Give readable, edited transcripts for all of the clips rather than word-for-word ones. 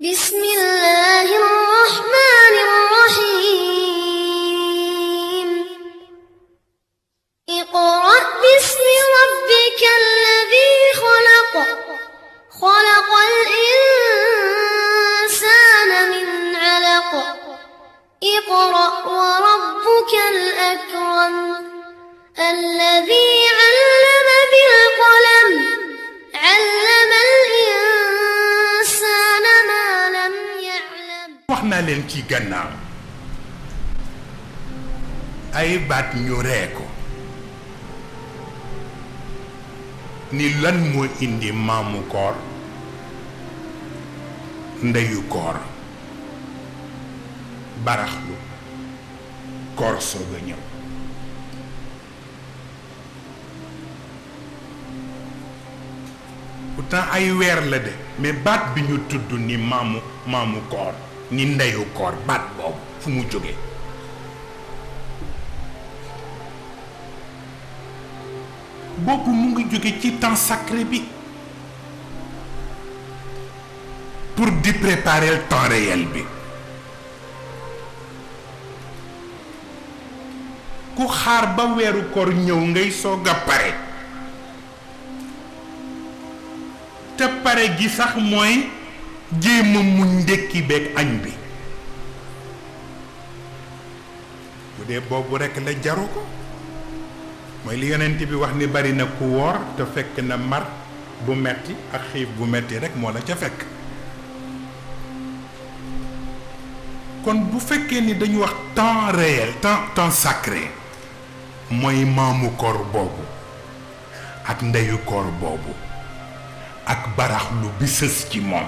بسم الله الرحمن الرحيم اقرأ باسم ربك الذي خلق خلق الإنسان من علق اقرأ وربك الأكرم الذي علم بالقلم علم الإنسان ما لم يعلم wax naa leen ci gannaaw ay baat ñu ree ko ni lan moo indi maamu koor ndeyu koor baraxlu koor soog a ñëw pourtant ay weer la de mais baat bi ñu tudd ni maamu koor ni ndeyu koor baat boobu fu mu jógee boobu mu ngi jóge ci temps sacré bi pour di préparer le temps réel bi ku xaar ba weeru koor ñëw ngay soog a pare te pare gi sax mooy jéema muñ ndékki beeg añ bi bu dee boobu rekk la jaru ko mooy li yonent bi wax ni bari na ku woor te fekk na mar bu metti ak xiif bu metti rekk moo la ca fekk kon bu fekkee ni dañu wax temps réel temps sacré mooy maamu koor boobu ak ndeyu koor boobu ak baraxlu bi sës ci moom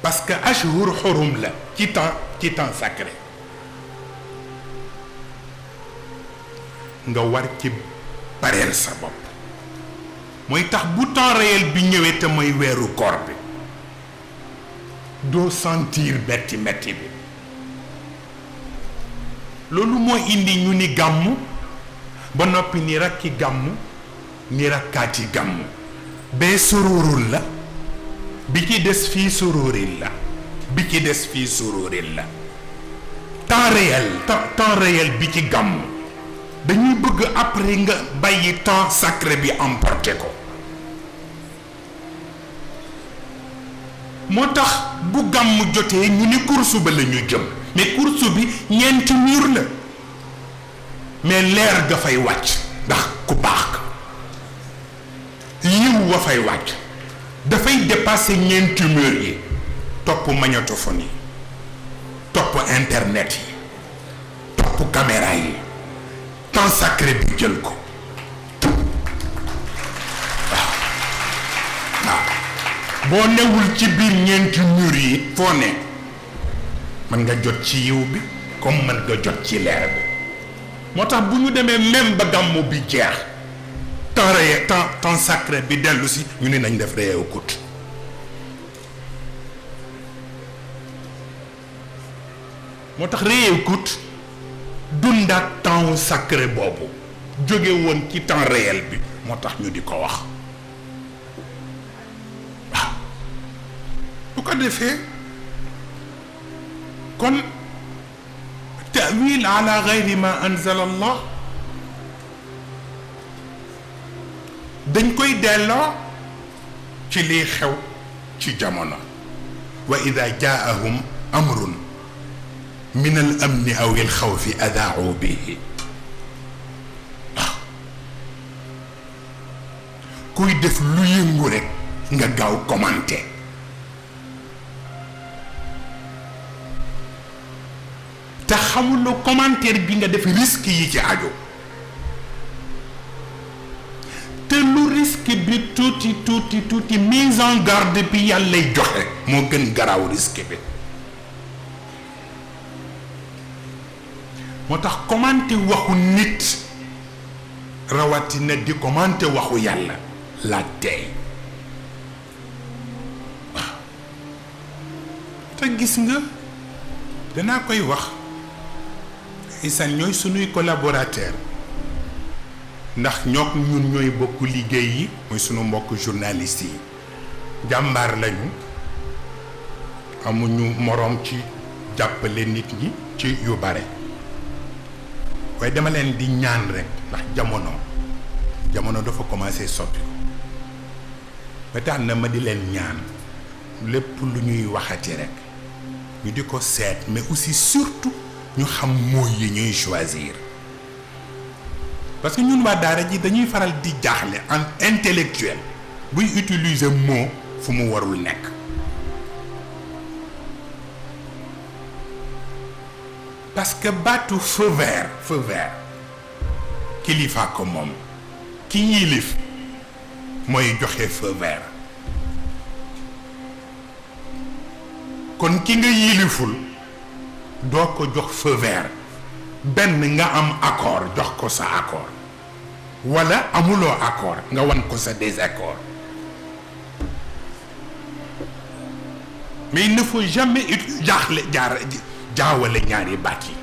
parce que ashhur xurum la ci temps sacré nga war ci pareel sa bopp mooy tax bu temps réel bi ñëwee te mooy weeru koor bi doo sentir metti metti bi loolu moo indi ñu ni gàmmu ba noppi ni rakki gàmmu ni rakkaati gàmmu bee sururul la bi ci des fii sururil la bi ci des fii sururil la temps réel bi ci gàmmu dañuy bëgg après nga bàyyi temps sacré bi emporté ko moo tax bu gàmmu jotee ñu ni course ba la ñu jëm mais course bi ñeenti mur la mais leer ga fay wàcc ndax ku baax ka yiw wa fay wàcc dafay dépasser ñeenti mur yi topp magnétophone yi topp internet yi topp caméra yi temps sacré bi jël ko waaw boo newul ci biir ñeenti mur yi foo ne mën nga jot ci yiw bi comme mën nga jot ci leer bi moo tax bu ñu demee même ba gàmmu bi jeex temps sacré bi dellu si ñu ne nañ def réew kut moo tax réew kut dundaat temps sacré boobu jóge woon ci temps réel bi moo tax ñu di ko wax waaw bu ko defee kon ta'wil ala gayri ma anzala allah dañ koy delloo ci liy xew ci jamono wa ida jaahum amrun min al amni aw il xawfi adaau bihi waaw kuy def lu yëngu rek nga gaaw commenté te xamuloo commentaire bi nga def risque yi ci aju te lu risque bi tuuti mise en garde bi yàllay joxe moo gën garaaw risque bi moo tax commenter waxu nit rawatina di commenter waxu yàlla la tey waaw te gis nga danaa koy wax isan ñooy sunuy collaborateur ndax ñook ñun ñooy bokk liggéey yi mooy sunu mbokk journaliste yi jàmbaar lañu amuñu moroom ci jàppale nit ñi ci yu bare waaye dama leen di ñaan rek ndax jamono dafa commencé soppi ko ba tax na ma di leen ñaan lépp lu ñuy waxati rek ñu di ko seet mais aussi surtout ñu xam mooy yi ñuy choisir parce que ñun waa daara ji dañuy faral di jaaxle en intellectuel buy utiliser mot fu mu warul nekk parce que baatu feu vert kilifa ko moom ki yilif mooy joxe feu vert kon ki nga yiliful doo ko jox feu vert benn nga am accord jox ko sa accord wala amuloo accord nga wan ko sa désaccord mais il ne faut jamais jaawale ñaari baat yi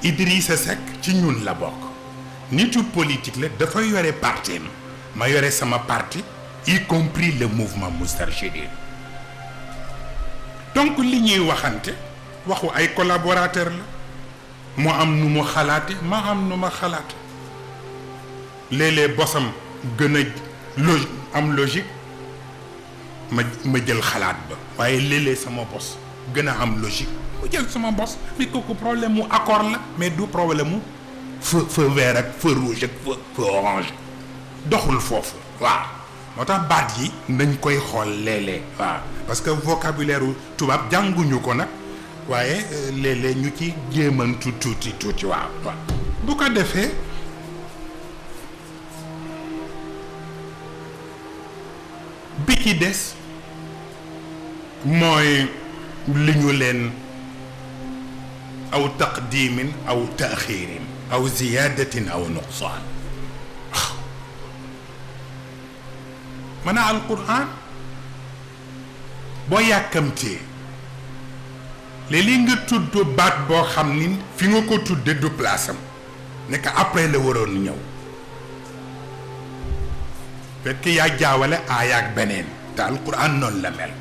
Idrissa Seck ci ñun la bokk nitu politique la dafa yore parti ma yore sama parti y compris le mouvement Moustarchidine donc li ñuy waxante waxu ay collaborateur la mu am nu mu xalaate ma am nu ma xalaate léeg-léeg bosam gën a am logique ma jël xalaat ba waaye léeg-léeg sama bos gën a am logique mu jël sama bos mais kooku problème mu accord la mais du problème mu feu vert ak feu rouge ak feu orange doxul foofu waaw moo tax baat yi nañ koy xool léeg-léeg waaw parce que vocabulaire tubaab jànguñu ko nag waaye léeg-léeg ñu ci jéemantu tuuti waaw bu ko defee bi ci des mooy li ñu leen aw taqdimin aw taaxirin aw ziyadatin aw nuqsaan mën a alquran boo yàkkamtee léeg-léeg nga tudd baat boo xam ni fi nga ko tudde du place am nekk après la waroon ñëw fekk yaa jaawale aaya ak beneen te alquran noonu la mel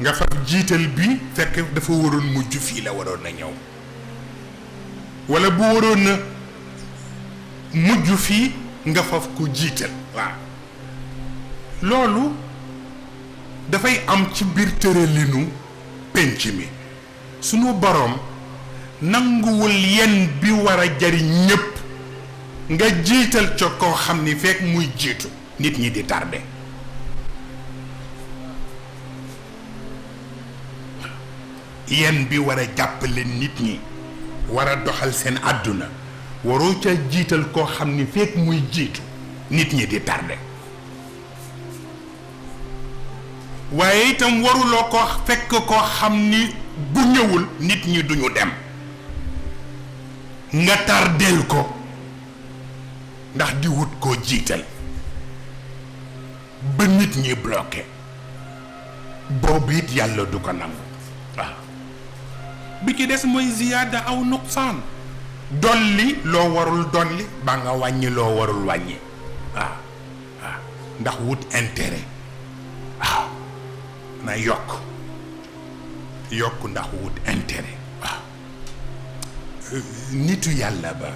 nga fab jiital bi fekk dafa waroon mujj fii la waroon na ñëw wala bu waroon na mujj fii nga faf ko jiital waaw loolu dafay am ci biir tëralinu penc mi sunu boroom nanguwul yen bi war a jariñ ñépp nga jiital ca koo xam ni fekk muy jiitu nit ñi di tardé yen bi war a jàppale nit ñi war a doxal seen àdduna waroo ca jiital koo xam ni fekk muy jiitu nit ñi di tardé waaye itam waruloo ko fekk koo xam ni bu ñëwul nit ñi duñu dem nga tardeel ko ndax di wut koo jiital ba nit ñi bloqué boobu it yàlla du ko nangu waaw bi ci des mooy ziyaada aw nuqsaan dolli loo warul dolli ba nga wàññi loo warul wàññi waaw ndax wut intérêt waaw na yokk ndax wut intérêt waaw nitu yàlla ba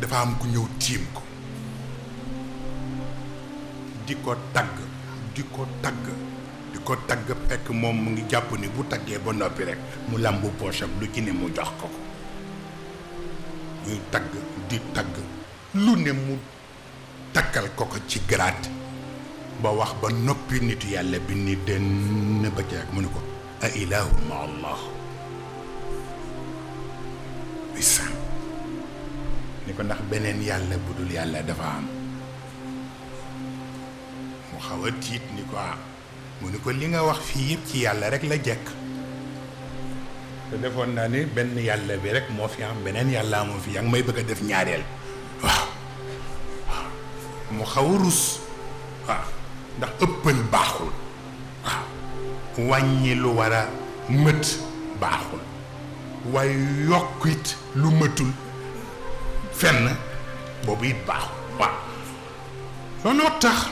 dafa am ku ñëw tiim ko di ko tagg fekk moom mu ngi jàpp ni bu taggee ba noppi rek mu làmbu poche am lu ci ne mu jox ko ñuy tagg lu ne mu takkal ko ci grade ba wax ba noppi nitu yàlla bi ni denn ba ci ak mu ne ko a ilahu ma allah bisan ni ko ndax beneen yàlla bu dul yàlla dafa am mu xaw a tiit ni ko mu ni ko li nga wax fii yëpp ci yàlla rek la jekk te defoon naa ni benn yàlla bi rek moo fi am beneen yàlla moo fi yaa ngi may bëgg a def ñaareel waaw mu xaw a rus waaw ndax ëppal baaxul waaw wàññi lu war a mët baaxul waaye yokk it lu mëtul fenn boobu it baaxul waaw looloo tax